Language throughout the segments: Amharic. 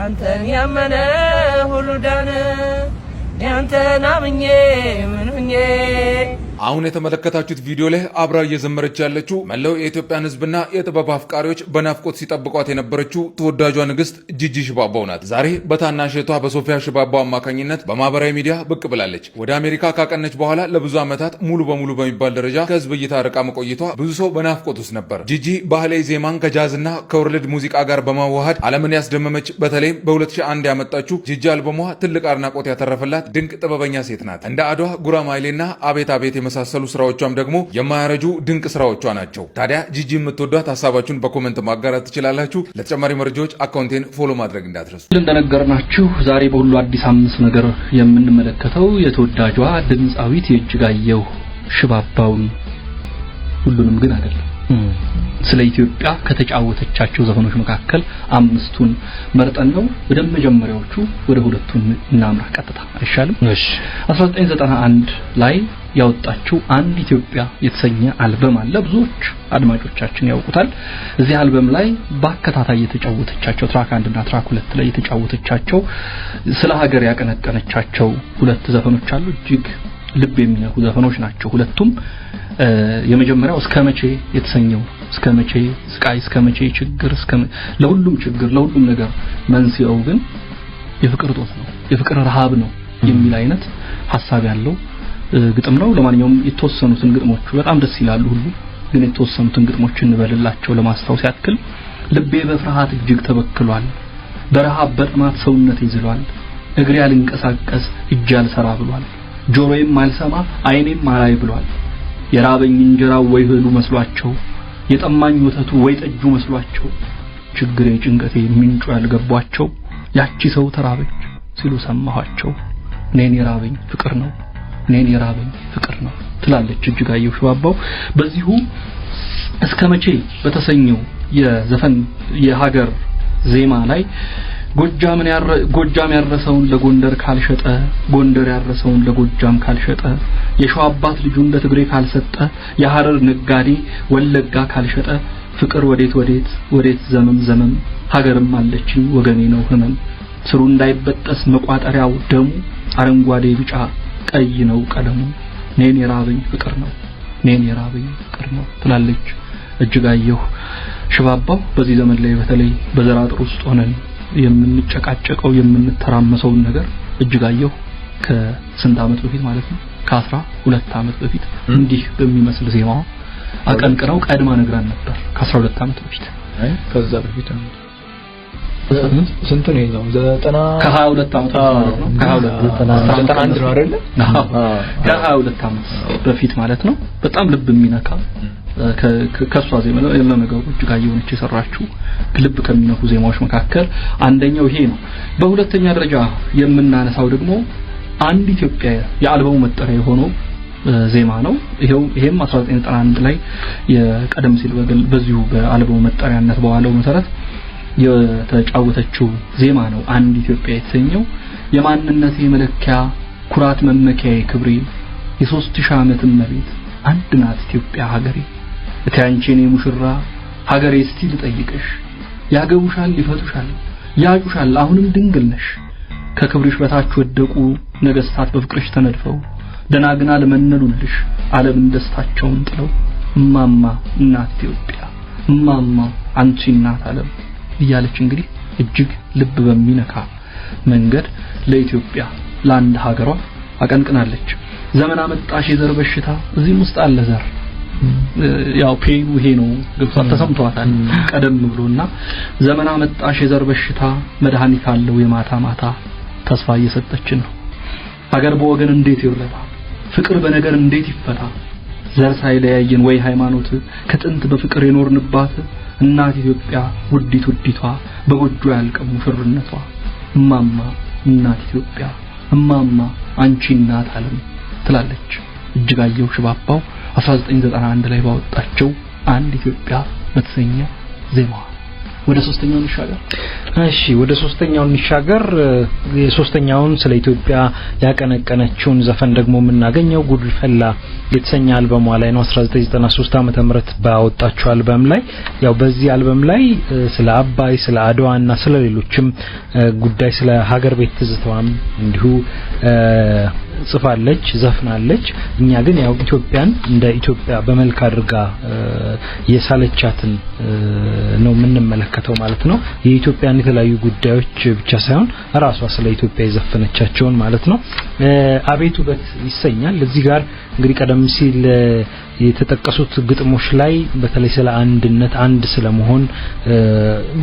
አንተን ያመነ ሁሉ ዳነ፣ ያንተን አምኜ ምን ሁኜ። አሁን የተመለከታችሁት ቪዲዮ ላይ አብራ እየዘመረች ያለችው መላው የኢትዮጵያን ሕዝብና የጥበብ አፍቃሪዎች በናፍቆት ሲጠብቋት የነበረችው ተወዳጇ ንግስት ጂጂ ሽባባው ናት። ዛሬ በታናሽ እህቷ በሶፊያ ሽባባው አማካኝነት በማህበራዊ ሚዲያ ብቅ ብላለች። ወደ አሜሪካ ካቀነች በኋላ ለብዙ ዓመታት ሙሉ በሙሉ በሚባል ደረጃ ከህዝብ እይታ ርቃ መቆየቷ ብዙ ሰው በናፍቆት ውስጥ ነበር። ጂጂ ባህላዊ ዜማን ከጃዝና ከ world ሙዚቃ ጋር በማዋሃድ ዓለምን ያስደመመች፣ በተለይም በ2001 ያመጣችው ጂጂ አልበሟ ትልቅ አድናቆት ያተረፈላት ድንቅ ጥበበኛ ሴት ናት። እንደ አድዋ፣ ጉራማይሌና አቤት አቤት የመሳሰሉ ስራዎቿም ደግሞ የማያረጁ ድንቅ ስራዎቿ ናቸው። ታዲያ ጂጂ የምትወዷት ሀሳባችሁን በ comment ማጋራት ትችላላችሁ። ለተጨማሪ መረጃዎች account ኤን follow ማድረግ እንዳትረሱ። እንደነገርናችሁ ዛሬ በሁሉ አዲስ አምስት ነገር የምንመለከተው የተወዳጇ ድምፃዊት የእጅጋየሁ ሽባባውን፣ ሁሉንም ግን አይደለም። ስለ ኢትዮጵያ ከተጫወተቻቸው ዘፈኖች መካከል አምስቱን መርጠን ነው። ወደ መጀመሪያዎቹ ወደ ሁለቱን እናምራ ቀጥታ አይሻልም? እሺ። 1991 ላይ ያወጣችው አንድ ኢትዮጵያ የተሰኘ አልበም አለ። ብዙዎች አድማጮቻችን ያውቁታል። እዚህ አልበም ላይ በአከታታይ የተጫወተቻቸው track አንድ እና track ሁለት ላይ የተጫወተቻቸው ስለ ሀገር ያቀነቀነቻቸው ሁለት ዘፈኖች አሉ። እጅግ ልብ የሚነኩ ዘፈኖች ናቸው ሁለቱም። የመጀመሪያው እስከ መቼ የተሰኘው፣ እስከ መቼ ስቃይ፣ እስከ መቼ ችግር፣ እስከ ለሁሉም ችግር ለሁሉም ነገር መንስኤው ግን የፍቅር እጦት ነው፣ የፍቅር ረሃብ ነው የሚል አይነት ሐሳብ ያለው ግጥም ነው። ለማንኛውም የተወሰኑትን ግጥሞች በጣም ደስ ይላሉ ሁሉ፣ ግን የተወሰኑትን ግጥሞች እንበልላቸው ለማስታወስ ያክል። ልቤ በፍርሃት እጅግ ተበክሏል፣ በረሃብ በጥማት ሰውነቴ ዝሏል፣ እግሬ አልንቀሳቀስ እጅ አልሰራ ብሏል፣ ጆሮዬም አልሰማ አይኔም አላይ ብሏል። የራበኝ እንጀራው ወይ እህሉ መስሏቸው፣ የጠማኝ ወተቱ ወይ ጠጁ መስሏቸው፣ ችግሬ ጭንቀቴ ምንጩ ያልገቧቸው ያቺ ሰው ተራበች ሲሉ ሰማኋቸው። እኔን የራበኝ ፍቅር ነው፣ እኔን የራበኝ ፍቅር ነው ትላለች እጅጋየሁ ሽባባው። በዚሁ እስከ መቼ በተሰኘው የዘፈን የሀገር ዜማ ላይ ጎጃም ያረሰውን ለጎንደር ካልሸጠ፣ ጎንደር ያረሰውን ለጎጃም ካልሸጠ፣ የሸዋ አባት ልጁን ለትግሬ ካልሰጠ፣ የሐረር ነጋዴ ወለጋ ካልሸጠ፣ ፍቅር ወዴት ወዴት ወዴት ዘመም ዘመም፣ ሀገርም አለችኝ ወገኔ ነው ህመም፣ ስሩ እንዳይበጠስ መቋጠሪያው ደሙ፣ አረንጓዴ ቢጫ ቀይ ነው ቀለሙ፣ እኔን የራበኝ ፍቅር ነው፣ እኔን የራበኝ ፍቅር ነው ትላለች እጅጋየሁ ሽባባው። በዚህ ዘመን ላይ በተለይ በዘር አጥር ውስጥ ሆነን የምንጨቃጨቀው የምንተራመሰውን ነገር እጅጋየሁ ከስንት ዓመት በፊት ማለት ነው፣ ከ12 ዓመት በፊት እንዲህ በሚመስል ዜማዋ አቀንቅነው ቀድማ ነግራን ነበር። ከ12 ዓመት በፊት። አይ፣ ከዛ በፊት ነው። ስንት ነው የዛው? ዘጠና ከ22 ዓመት በፊት ማለት ነው። ከ22 91 ነው አይደለ? ከ22 ዓመት በፊት ማለት ነው። በጣም ልብ የሚነካ ከሷ ዜማ ነው። ለነገሩ እጅጋየሁ ነች የሰራችው። ልብ ከሚነኩ ዜማዎች መካከል አንደኛው ይሄ ነው። በሁለተኛ ደረጃ የምናነሳው ደግሞ አንድ ኢትዮጵያ የአልበሙ መጠሪያ የሆነው ዜማ ነው። ይሄም 1991 ላይ የቀደም ሲል በዚሁ በአልበሙ መጠሪያነት በዋለው መሰረት የተጫወተችው ዜማ ነው። አንድ ኢትዮጵያ የተሰኘው፣ የማንነቴ መለኪያ ኩራት መመኪያዬ ክብሬ፣ የ3000 ዓመት እመቤት አንድ ናት ኢትዮጵያ ሀገሬ፣ እቴ አንቺ የኔ ሙሽራ ሀገሬ እስቲ ልጠይቅሽ፣ ያገቡሻል፣ ይፈቱሻል፣ ያጩሻል፣ አሁንም ድንግል ነሽ፣ ከክብርሽ በታች ወደቁ ነገስታት በፍቅርሽ ተነድፈው፣ ደናግና ለመነኑልሽ ዓለምን ደስታቸውን ጥለው፣ እማማ እናት ኢትዮጵያ፣ እማማ አንቺ እናት ዓለም እያለች እንግዲህ እጅግ ልብ በሚነካ መንገድ ለኢትዮጵያ ለአንድ ሀገሯ አቀንቅናለች። ዘመን አመጣሽ የዘር በሽታ እዚህም ውስጥ አለ። ዘር ያው pain ኡ ይሄ ነው፣ ገብቷል፣ ተሰምቷታል ቀደም ብሎና ዘመን አመጣሽ የዘር በሽታ መድኃኒት አለው የማታ ማታ ተስፋ እየሰጠችን ነው። ሀገር በወገን እንዴት ይረታ፣ ፍቅር በነገር እንዴት ይፈታ፣ ዘር ሳይለያየን ወይ ሃይማኖት ከጥንት በፍቅር የኖርንባት እናት ኢትዮጵያ ውዲት ውዲቷ በጎጆ ያልቀም ሙሽርነቷ፣ እማማ እናት ኢትዮጵያ፣ እማማ አንቺ እናት ዓለም ትላለች እጅጋየሁ ሽባባው 1991 ላይ ባወጣቸው አንድ ኢትዮጵያ በተሰኘ ዜማዋ። ወደ ሶስተኛው እንሻገር። እሺ፣ ወደ ሶስተኛው እንሻገር። የሶስተኛውን ስለ ኢትዮጵያ ያቀነቀነችውን ዘፈን ደግሞ የምናገኘው ጉድፈላ የተሰኘ አልበሟ ላይ ነው። 1993 ዓመተ ምህረት ባወጣችው አልበም ላይ። ያው በዚህ አልበም ላይ ስለ አባይ፣ ስለ አድዋ እና ስለ ሌሎችም ጉዳይ፣ ስለ ሀገር ቤት ትዝታዋም እንዲሁ ጽፋለች፣ ዘፍናለች። እኛ ግን ያው ኢትዮጵያን እንደ ኢትዮጵያ በመልክ አድርጋ የሳለቻትን ነው የምንመለከተው ማለት ነው። የኢትዮጵያን የተለያዩ ጉዳዮች ብቻ ሳይሆን ራሷ ስለ ኢትዮጵያ የዘፈነቻቸውን ማለት ነው። አቤት ውበት ይሰኛል። እዚህ ጋር እንግዲህ ቀደም ሲል የተጠቀሱት ግጥሞች ላይ በተለይ ስለ አንድነት፣ አንድ ስለመሆን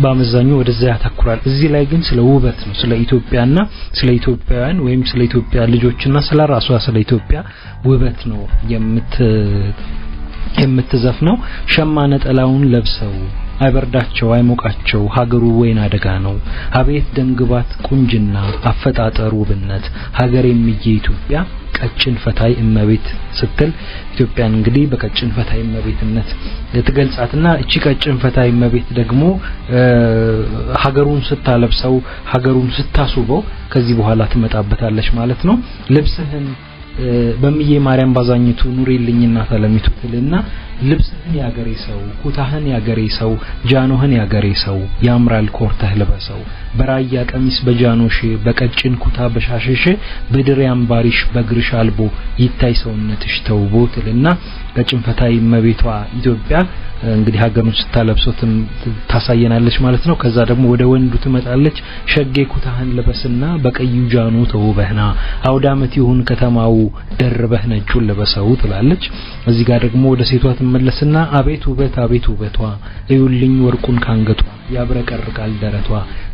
በአመዛኙ ወደዛ ያተኩራል። እዚህ ላይ ግን ስለ ውበት ነው፣ ስለ ኢትዮጵያና ስለ ኢትዮጵያውያን ወይም ስለ ኢትዮጵያ ልጆችና ስለ ራሷ ስለ ኢትዮጵያ ውበት ነው የምትዘፍነው። ሸማ ነጠላውን ለብሰው አይበርዳቸው አይሞቃቸው ሀገሩ ወይና አደጋ ነው። አቤት ደምግባት ቁንጅና አፈጣጠሩ ውብነት ሀገር የሚዬ ኢትዮጵያ ቀጭን ፈታይ እመቤት ስትል ኢትዮጵያን እንግዲህ በቀጭን ፈታይ እመቤትነት ትገልጻትና እቺ ቀጭን ፈታይ እመቤት ደግሞ ሀገሩን ስታለብሰው፣ ሀገሩን ስታስውበው ከዚህ በኋላ ትመጣበታለች ማለት ነው። ልብስህን በምዬ ማርያም ባዛኝቱ ኑሪልኝና ተለሚቱ ትልና ልብስህን ያገሬ ሰው፣ ኩታህን ያገሬ ሰው፣ ጃኖህን ያገሬ ሰው ያምራል ኮርተህ ልበሰው፣ በራያ ቀሚስ በጃኖሽ፣ በቀጭን ኩታ በሻሽሽ፣ በድሬ አምባሪሽ በእግርሽ አልቦ ይታይ ሰውነትሽ ተውቦ ትልና ቀጭን ፈታይ እመቤቷ ኢትዮጵያ እንግዲህ ሀገሩን ስታለብሰው ታሳየናለች ማለት ነው። ከዛ ደግሞ ወደ ወንዱ ትመጣለች። ሸጌ ኩታህን ልበስና በቀዩ ጃኖ ተውበህና አውዳመት ይሁን ከተማው ደርበህ ነጩን ልበሰው ትላለች። እዚህ ጋር ደግሞ ወደ ሴቷ ትመለስና አቤት ውበት አቤት ውበቷ እዩልኝ ወርቁን ካንገቷ ያብረቀርቃል ደረቷ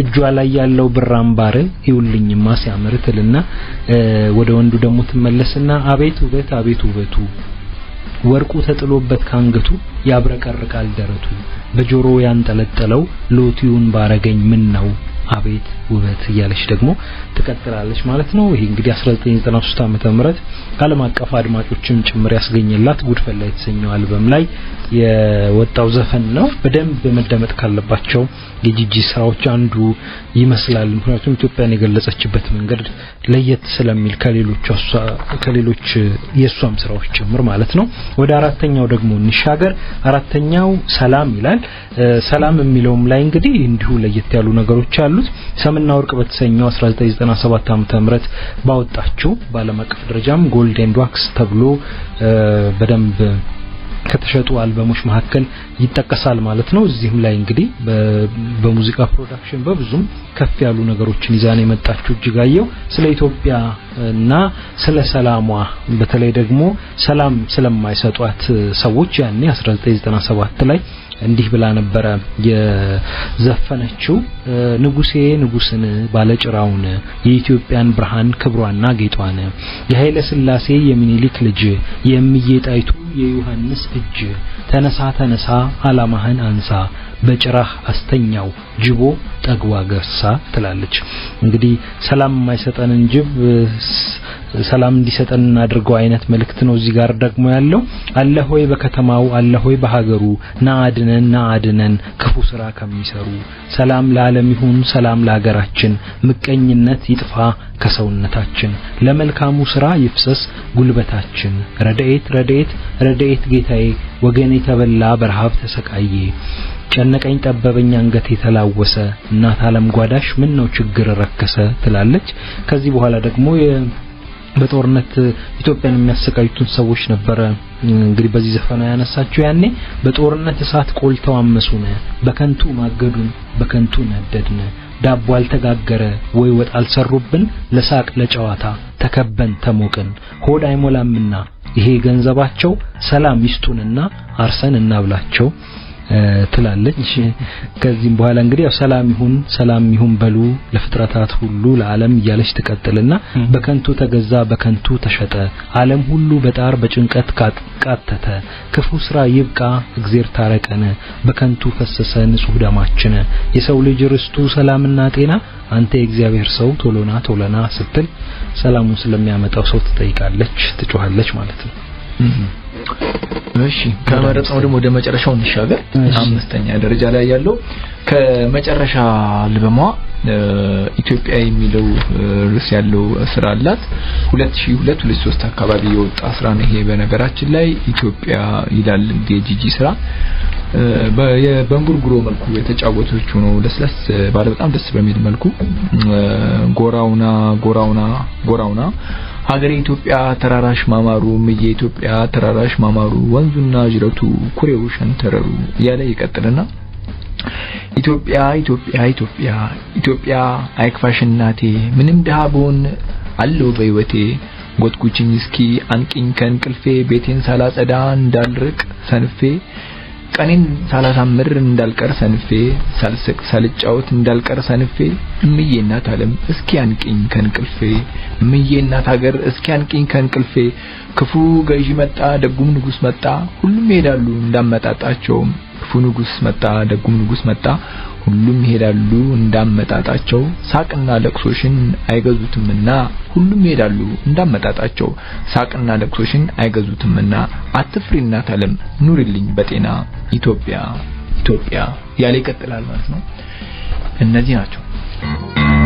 እጇ ላይ ያለው ብር አምባር እዩልኝማ ሲያምር ትልና ወደ ወንዱ ደግሞ ትመለስና አቤት ውበት አቤት ውበቱ ወርቁ ተጥሎበት ካንገቱ ያብረቀርቃል ደረቱ በጆሮ ያንጠለጠለው ሎቲውን ባረገኝ ምን ነው አቤት ውበት እያለች ደግሞ ትቀጥላለች ማለት ነው። ይሄ እንግዲህ 1993 ዓመተ ምህረት ዓለም አቀፍ አድማጮችም ጭምር ያስገኘላት ጉድፈላ የተሰኘው አልበም ላይ የወጣው ዘፈን ነው። በደንብ መደመጥ ካለባቸው የጂጂ ስራዎች አንዱ ይመስላል። ምክንያቱም ኢትዮጵያን የገለጸችበት መንገድ ለየት ስለሚል ከሌሎች የሷም ስራዎች ጭምር ማለት ነው። ወደ አራተኛው ደግሞ እንሻገር። አራተኛው ሰላም ይላል። ሰላም የሚለውም ላይ እንግዲህ እንዲሁ ለየት ያሉ ነገሮች አሉት። ሰምና ወርቅ በተሰኘው 1997 ዓመተ ምህረት ባወጣችው በዓለም አቀፍ ደረጃም gold and wax ተብሎ በደንብ ከተሸጡ አልበሞች መካከል ይጠቀሳል ማለት ነው። እዚህም ላይ እንግዲህ በሙዚቃ production በብዙም ከፍ ያሉ ነገሮችን ይዛ ነው የመጣችው እጅጋየሁ። ስለ ኢትዮጵያ እና ስለ ሰላሟ፣ በተለይ ደግሞ ሰላም ስለማይሰጧት ሰዎች ያኔ 1997 ላይ እንዲህ ብላ ነበረ የዘፈነችው። ንጉሴ ንጉስን ባለጭራውን የኢትዮጵያን ብርሃን ክብሯና ጌጧን የኃይለ ሥላሴ የሚኒሊክ ልጅ የእምዬ ጣይቱ የዮሐንስ እጅ ተነሳ ተነሳ አላማህን አንሳ በጭራህ አስተኛው ጅቦ ጠግዋ ገርሳ ትላለች። እንግዲህ ሰላም የማይሰጠንን ጅብ ሰላም እንዲሰጠን እናድርገው አይነት መልእክት ነው እዚህ ጋር ደግሞ ያለው። አለ ሆይ በከተማው አለ ሆይ በሀገሩ ና አድነን ና አድነን ክፉ ስራ ከሚሰሩ ሰላም ለዓለም ይሁን ሰላም ለሀገራችን ምቀኝነት ይጥፋ ከሰውነታችን ለመልካሙ ስራ ይፍሰስ ጉልበታችን ረድኤት ረድኤት ረድኤት ጌታዬ ወገኔ ተበላ በረሃብ ተሰቃየ ጨነቀኝ ጠበበኝ አንገቴ ተላወሰ እናት ዓለም ጓዳሽ ምን ነው ችግር ረከሰ ትላለች። ከዚህ በኋላ ደግሞ በጦርነት ኢትዮጵያን የሚያሰቃዩትን ሰዎች ነበረ እንግዲህ በዚህ ዘፈና ያነሳችው። ያኔ በጦርነት እሳት ቆልተው አመሱን በከንቱ ማገዱን በከንቱ ነደድን ዳቦ አልተጋገረ ወይ ወጥ አልሰሩብን ለሳቅ ለጨዋታ ተከበን ተሞቅን ሆድ አይሞላምና ይሄ ገንዘባቸው ሰላም ይስጡንና አርሰን እናብላቸው ትላለች። ከዚህም በኋላ እንግዲህ ያው ሰላም ይሁን ሰላም ይሁን በሉ ለፍጥረታት ሁሉ ለዓለም እያለች ትቀጥልና በከንቱ ተገዛ በከንቱ ተሸጠ ዓለም ሁሉ በጣር በጭንቀት ቃተተ ክፉ ስራ ይብቃ እግዜር ታረቀን በከንቱ ፈሰሰ ንጹህ ደማችን የሰው ልጅ ርስቱ ሰላምና ጤና አንተ የእግዚአብሔር ሰው ቶሎና ቶሎና ስትል ሰላሙን ስለሚያመጣው ሰው ትጠይቃለች፣ ትጮሃለች ማለት ነው። እሺ፣ ከመረጥነው ደግሞ ወደ መጨረሻው እንሻገር። አምስተኛ ደረጃ ላይ ያለው ከመጨረሻ አልበሟ ኢትዮጵያ የሚለው ርዕስ ያለው ስራ አላት። 2002 2003 አካባቢ የወጣ ስራ ነው ይሄ። በነገራችን ላይ ኢትዮጵያ ይላል እንግዲህ የጂጂ ስራ፣ በእንጉርጉሮ መልኩ የተጫወተችው ነው። ለስለስ ባለ በጣም ደስ በሚል መልኩ ጎራውና ጎራውና ጎራውና ሀገሬ ኢትዮጵያ ተራራሽ ማማሩ፣ እምዬ ኢትዮጵያ ተራራሽ ማማሩ፣ ወንዙና ጅረቱ ኩሬው ሸንተረሩ እያለ ይቀጥልና ኢትዮጵያ ኢትዮጵያ ኢትዮጵያ ኢትዮጵያ አይክፋሽ እናቴ፣ ምንም ድሃ ብሆን አለው በህይወቴ፣ ጎትጉችኝ እስኪ አንቂኝ ከእንቅልፌ፣ ቤቴን ሳላጸዳ እንዳልርቅ ሰንፌ፣ ቀኔን ሳላሳምር እንዳልቀር ሰንፌ፣ ሳልስቅ ሳልጫወት እንዳልቀር ሰንፌ፣ እምዬ እናት ዓለም እስኪ አንቂኝ ከእንቅልፌ፣ እምዬ እናት ሀገር እስኪ አንቂኝ ከእንቅልፌ፣ ክፉ ገዢ መጣ ደጉም ንጉስ መጣ፣ ሁሉም ይሄዳሉ እንዳመጣጣቸው፣ ክፉ ንጉስ መጣ ደጉም ንጉስ መጣ፣ ሁሉም ይሄዳሉ እንዳመጣጣቸው፣ ሳቅና ለቅሶሽን አይገዙትምና፣ ሁሉም ይሄዳሉ እንዳመጣጣቸው፣ ሳቅና ለቅሶሽን አይገዙትምና፣ አትፍሪ እናት ዓለም ኑሪልኝ በጤና ኢትዮጵያ ኢትዮጵያ ያለ ይቀጥላል ማለት ነው። እነዚህ ናቸው።